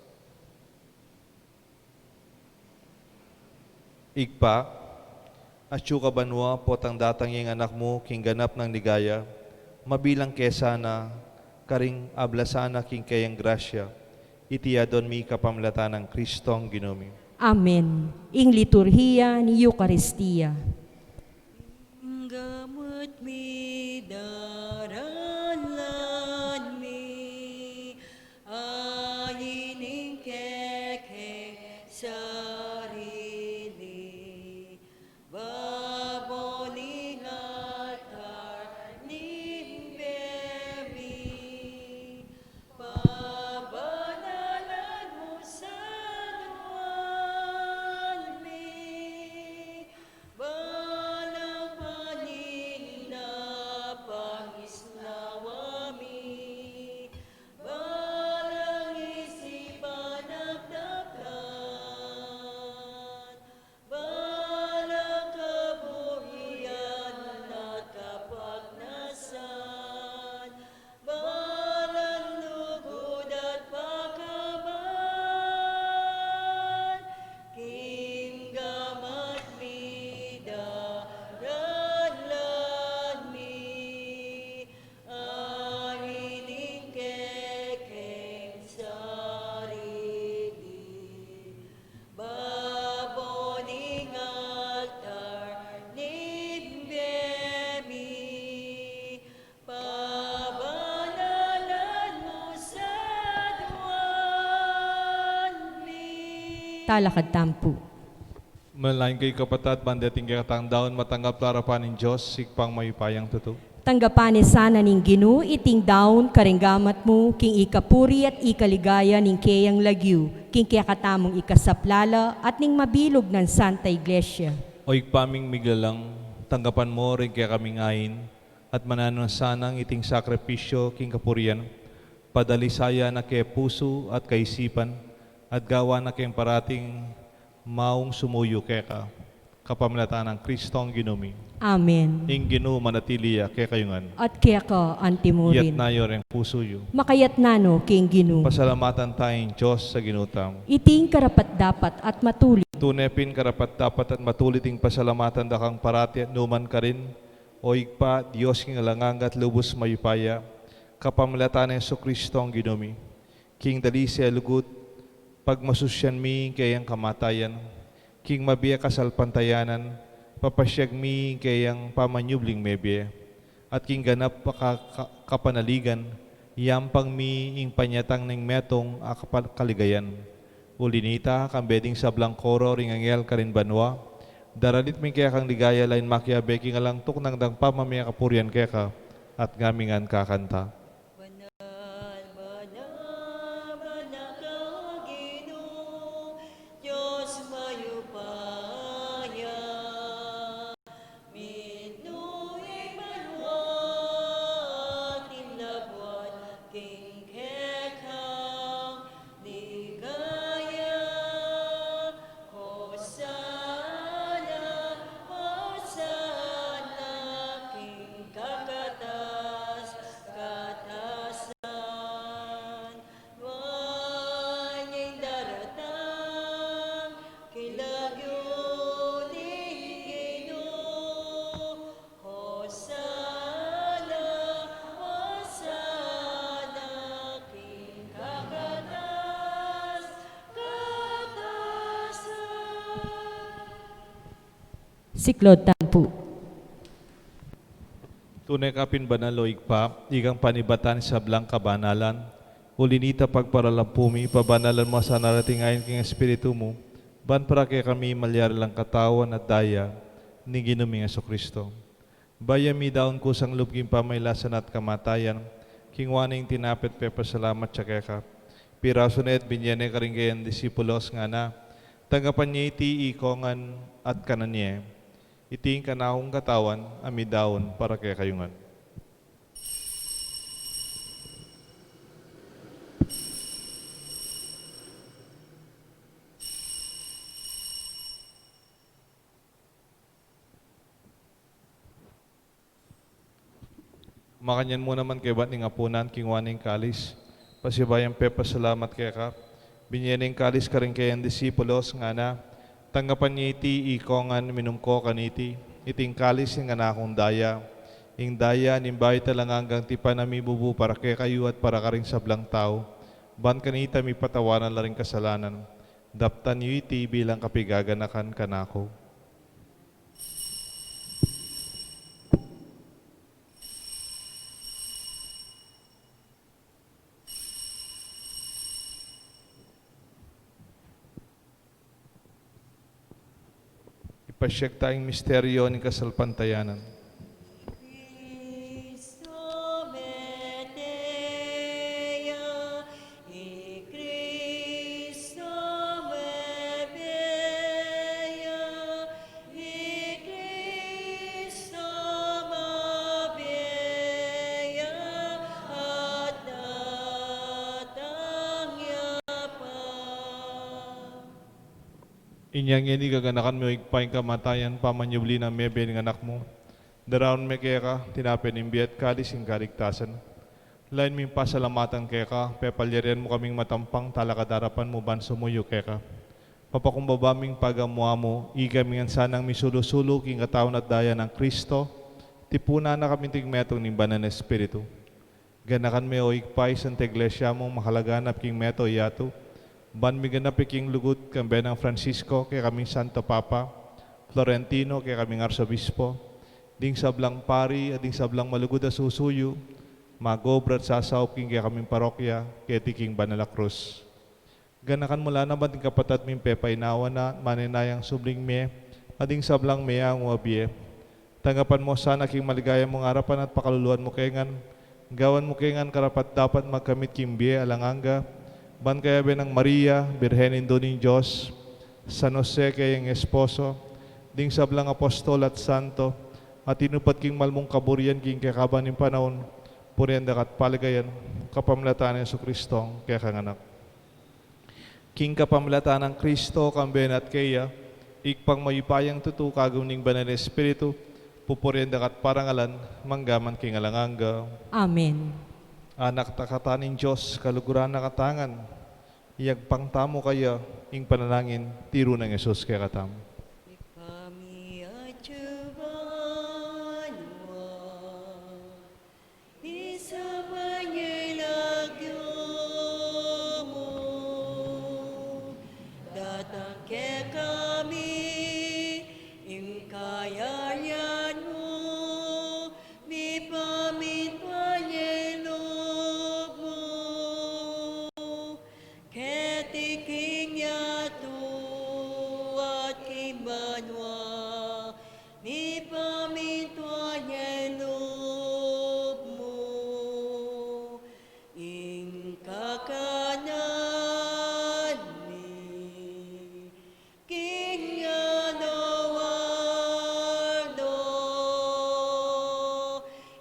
Ibpa, atyu ka banua, potang datang ya ing Anak mu king ganap nang ligaya, mabilang ke sana karing ablasan na king keyang grasya. Iti adwan mi kapamilatan nang Kristong Ginu mi. Amen. Ing liturhiya ning Eukaristia. Ing gamut mi, daranlan mi, ain ing kekeng sarili, babo ning altar ning bie mi, pabanalan mu sa dual mi, ba Talakad tamu pu. Manalangin kayu, kapatad, ban deting kekatang daun matanggap la arapan ning Dios, Ibpang mayupayang tutu. Tanggapan ne sana ning Ginu iting daun karing gamat mu, king ikapuri at ikaligaya ning keyang lagyu, king kekatamung ikasaplala at ning mabilug nang Santa Iglesia. O Ibpa ming miglalang, tanggapan mu ring kekaming ain, at mananu na sanang iting sakripisyu king kapurian, padalisayan na ke pusu at kaisipan, at gawan na keng parating maung sumuyu keka. Kapamilatan nang Kristong Ginu mi. Amen. Ing Ginu manatili ya kekayu ngan. At keka anti mu rin. Itas yu ring pusu yu. Makatas na no king Ginu. Pasalamatan taya ing Dios a Ginu tamu. Iti ing karapat-dapat at matulid. Tune pin karapat-dapat at matulid ing pasalamatan da kang parati at nu man karin, O Ibpa, Dios king alang angga at lubus mayupaya, kapamilatan nang Jesukristong Ginu mi. King dalise a lugud, pagmasusyan mi ing keyang kamatayan, king mabie a kasalpantayanan, papasiag mi ing keyang pamanyubling mebie, at king ganap a ka-, ka-, kapanaligan, yampang mi ing panyatang ning metung a kapa-, kaligayan. Uli nita, kambe ding sablang koro ring anghel karin banua, daralit mi ing kekang ligaya lain makiabe king alang tuknang dang pamamie kapurian keka, at ngami ngan kakanta. Banal, banal, banal ka, Ginu, Dios mayupaya. Mitmu ing banua at ing labuad king kekang ligaya. Hosana, Hosana king kakatas-katasan. Nuan ya ing daratang king lagyu ning Ginu. Hosana, Hosana king kakatas-katasan. Siklaud tamu pu. Tune ka pin banal, O Ibpa, ikang panibatan ning sablang kabanalan. Uli nita pagparalan pu mi, pabanalan mu sana reting ain king Espiritu mu, ban para kekami malyari lang katawan at daya ning Ginu ming Jesucristo. Bayu mi daun kusang lub king pamailasan at kamatayan, kingwa ne ing tinape at pepasalamat ya keka. Pirasu ne at binye ne karing kayang disipulos, ngana, tanggapan ye iti ikongan at kanan ye. Iti ing kanakung katawan a midaun para kekayu ngan. Makanyan mu naman kaybat ning apunan, kingwa ne ing kalis, pasibayu yang pepasalamat keka, binye ne ing kalis karing kayang disipulos, ngana, tanggapan ye iti ikongan, minum ko kaniti, iti ing kalis ning kanakung daya, ing daya ning bayu at alang anggang tipan a mibubu para kekayu at para karing sablang tau, ban kanita mipatawanan la ring kasalanan. Daptan yu iti bilang kapigaganakan kanaku. Ipasiag ta ing misteryo ning kasalpantayanan. Cristo mete ya, i Cristo mebie ya, i Cristo mabie ya, at datang ya pa. Inya ngeni gaganakan mi, O Ibpa, ing kamatayan, pamanyubli nang mebie ning Anak mu. Daraun mi keka tinape ning bie at kalis ning kaligtasan. Lain ming pasalamatan keka, pepalyarian mu kaming matampang talakad arapan mu ban sumuyu keka. Mapakumbaba ming pagamu-amu, ikami ngan sanang misulu-sulu king katawan at daya nang Cristo, tipunan na kami king metung ning Banal a Espiritu. Ganakan me, O Ibpa, ing Santa Iglesia mung makalaganap king mabilug a yatu, ban miganap ya king lugud, kambe nang Francisco, kekaming Santo Papa, Florentino, kekaming Arsobispo, ding sablang pari, at ding sablang malugud a susuyu, mag-obra at sasaup king kekaming parokya, keti king banal a krus. Ganakan mu la naman ding kapatad ming pepainawa na, manenayang subling mie, at ding sablang meangu a bie. Tanggapan mu sana king maligaya mung arapan at pakaluluan mu ke ngan, gawan mu ke ngan karapat-dapat magkamit king bie alang angga, ban kayabe nang Maria, Birhen Indu ning Dios, San Jose kayang esposo, ding sablang apostol at santo, a tinupad king malmung kaburian king kekaban ning panaun, purian daka at paligayan, kapamilatan nang Jesucristong kekang Anak. King kapamilatan nang Kristo, kambe na at keya, Ibpang mayupayang tutu, kagum ning Banal a Espiritu, pupurian daka at parangalan, manggaman king alang angga. Amen. Anak ta kata ning Dios, kaluguran na kata ngan, iyagpang tamu kaya ing panalangin tiru nang Jesus kekatamu. Ibpa mi atsu ka banua, misamban ya ing lagyu mu, datang kekami ing kayarian mu, mipamintuan ya ing lub mu keti king yatu at king banua. Mipamintuan ya ing lub mu, ing kakanan mi king aldo-aldo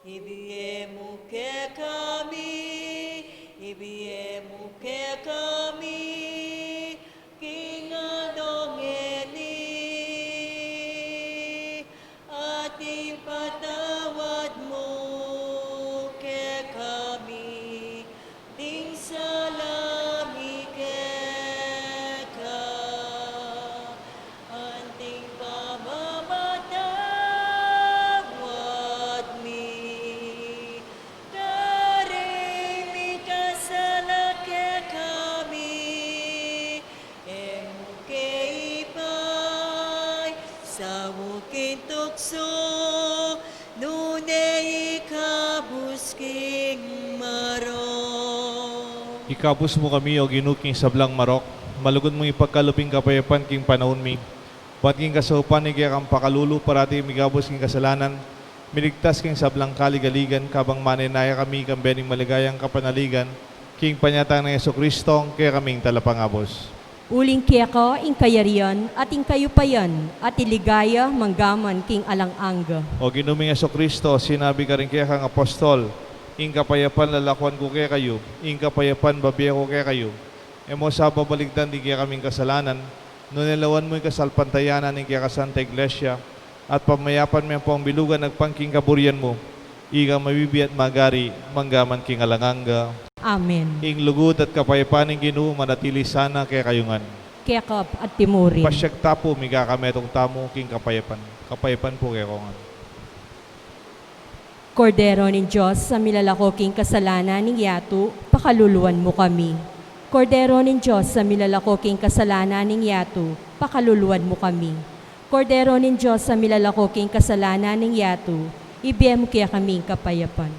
ibie mu kekami, ibie mu kekami king aldo ngeni, at ipatawad mu kekami ding sala mi keka, anting pamamatawad mi karing mikasala kekami. E mu ke ipaisaul king tuksu, nune ikabus king marok. Ikabus mu kami, O Ginu, king sablang marok, malugud mung ipagkalub ing kapayapan king panaun mi, ban king kasaupan ning kekang pakalulu, parati migabus king kasalanan, miligtas king sablang kaligaligan, kabang manenaya kami kambe ning maligayang kapanaligan, king panyatang nang Jesucristong kekaming Talapangabus. Uling keka ing kayarian, at ing kayupayan, at ing ligaya, manggaman king alang angga. O Ginu ming Jesucristo, sinabi karing kekang apostol, ing kapayapan lalakuan ku kekayu, ing kapayapan bibie ku kekayu. E mu sa babaligtan ding kekaming kasalanan, nune lawan mu ing kasalpantayanan ning kekang Santa Iglesia, at pamayapan me ampong bilugan agpang king kaburian mu, ika mabibie at magari, manggaman king alang angga. Amen. Ing lugud at kapayapan ning Ginu manatili sana kekayu ngan. Keka at timurin. Pasiag ta pu, mikakametung tamu king kapayapan. Kapayapan pu kekayu ngan. Kordero ning Dios, a milalako king kasalanan ning yatu, pakaluluan mu kami. Kordero ning Dios, a milalako king kasalanan ning yatu, pakaluluan mu kami. Kordero ning Dios, a milalako king kasalanan ning yatu, ibie mu kekami ing kapayapan.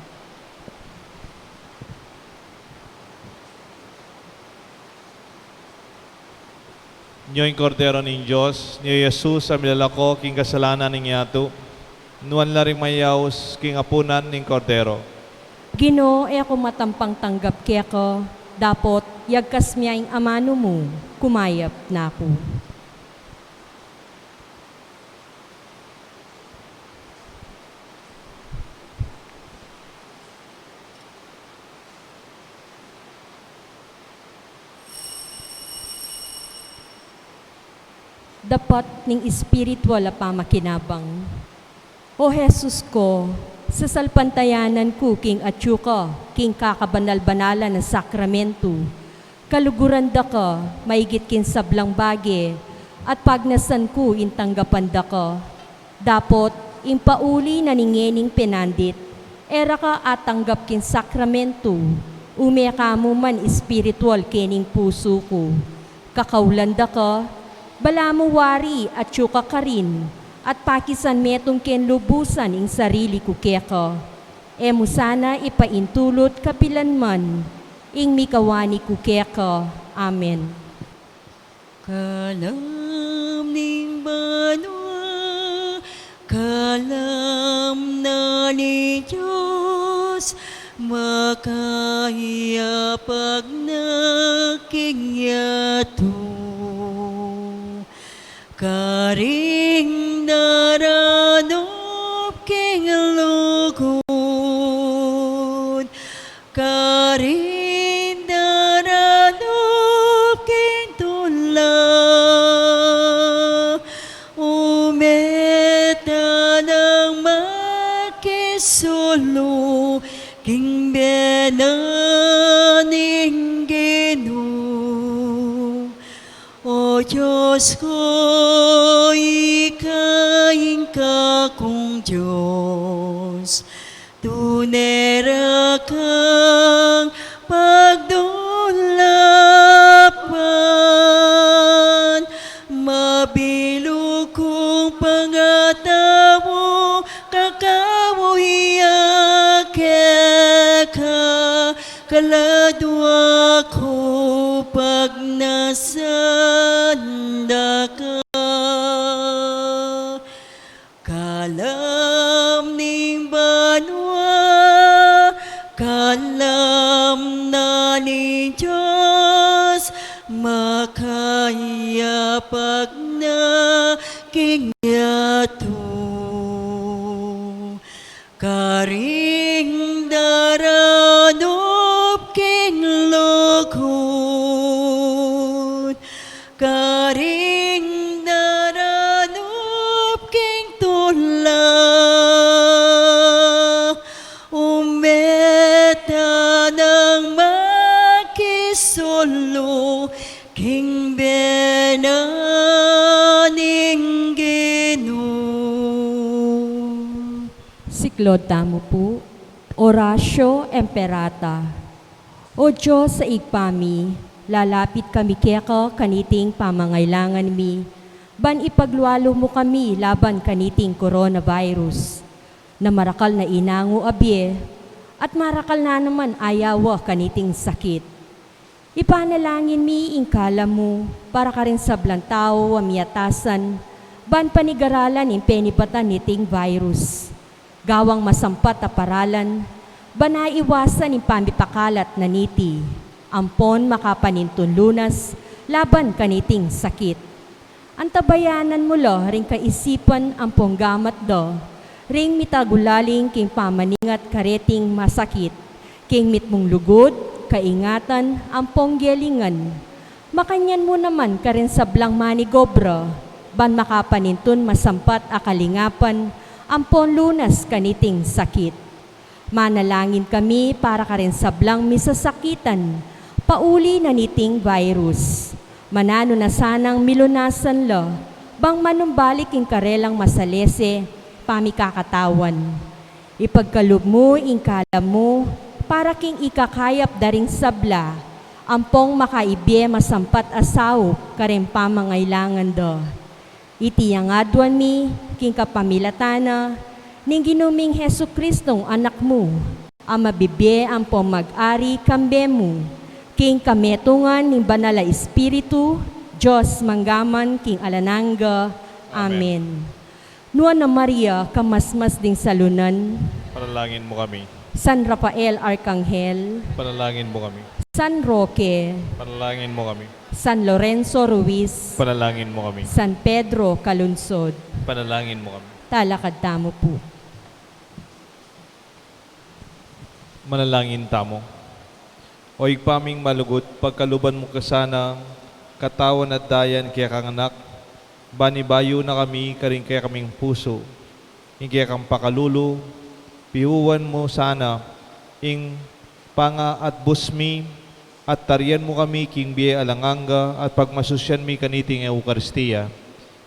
Nyo ing Kordero ning Dios, nyo i Jesus a milalako king kasalanan ning yatu. Nuan la ring mayaus king apunan ning Kordero. Ginu, e ku matampang tanggap keka, dapot yagkas me ing amanu mu, kumayap na ku. Dapat ning espiritual a pamakinabang. O Jesus ku, sasalpantayanan ku king atyu ka king kakabanal-banalan a sakramentu, kaluguran da ka maigit king sablang bage, at pagnasan ku ing tanggapan da ka. Dapot ing pauli na ning ngening penandit, e ra ka atanggap king sakramentu, ume ka mu man espiritual kening pusu ku. Kakaulan da ka, balamu wari atyu ka karin, at pakisan metung king lubusan ing sarili ku keka. E mu sana ipaintulut kapilan man ing mikawani ku keka. Amen. Kalam ning banua, kalam na ning Dios, makayapag na king yatu. Karing daranup king lugud, karing daranup king tula, umeta nang makisulu king bie na ning Ginu. O Dios ku, ika ing kakung Dios, tune ra kang pagdulapan, mabilug kung pangatau, kakawayan ke ka, kaladua ku pagnasan da ka. Kalam ning banua, kalam na ning Dios, makayapag na king yatu. Karing daranup king lugud, karing daranup king tula, umeta nang makisulu king bie na ning Ginu. Siklaud tamu pu. Oratio Imperata. O Dios a Ibpa mi, lalapit kami keka kaniting pamangailangan mi, ban ipaglualu mu kami laban kaniting coronavirus, na marakal na inangu a bie, at marakal na naman ayawa kaniting sakit. Ipanalangin mi ing kalam mu para karing sablang tau a miatasan ban panigaralan ing penibatan niting virus, gawang masampat a paralan ban aiwasan ing pamipakalat na niti, ampon makapanintun lunas laban kaniting sakit. Antabayanan mu la ring kaisipan ampong gamat da ring mitagulaling king pamaningat kareting masakit, king mitmung lugud, kaingatan ampong gelingan. Makanyan mu naman karing sablang manigobra ban makapanintun masampat a kalingapan ampong lunas kaniting sakit. Manalangin kami para karing sablang misasakitan pauli na niting virus. Mananu na sanang milunasan la bang manumbalik ing karelang masalese pamikakatawan. Ipagkalub mu ing kalam mu para king ikakayap da ring sabla ampong makaibie masampat a saup karing pamangailangan da. Iti yang aduan mi king kapamilatan na ning Ginu ming Jesucristong Anak mu, a mabibie ampong mag-ari kambe mu king kametungan ning Banal a Espiritu, Dios mangga man king alang angga. Amen. Amen. Nuan a Maria, kamasmas ding salunan. Panalangin mu kami. San Rafael Arkanghel. Panalangin mu kami. San Roque. Panalangin mu kami. San Lorenzo Ruiz. Panalangin mu kami. San Pedro Calungsod. Panalangin mu kami. Talakad tamu pu. Manalangin tamu. O Ibpa ming malugud, pagkaluban mu ka sana katawan at daya ning kekang Anak, ban ibayu na kami karing kekaming pusu ing kekang pakalulu. Piuwan mu sana ing pangaatbus mi, at tarian mu kami king bie alang angga, at pagmasusyan mi kaniting Eukaristia.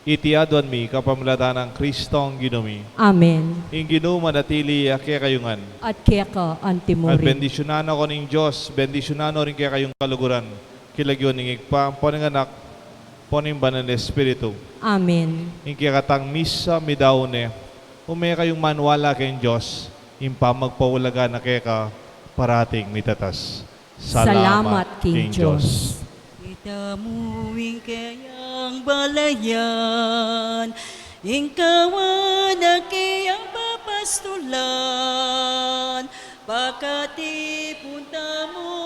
Iti aduan mi kapamilatan nang Kristong Ginu mi. Amen. Ing Ginu manatili ya kekayu ngan. At keka antimurin. At bendisyunan na kayu ning Dios, bendisyunan na rin kekayung kaluguran. King lagyu ning Ibpa, ampo ning Anak, ampo ning Banal a Espiritu. Amen. Ing kekatang misa midaun ne, ume kayung maniwala king Dios, ing pamagpaulaga na keka parating mitatas. Salamat king Dios. Tamu ing keyang balayan, ing kawanan keyang papastulan, pakatipun tamu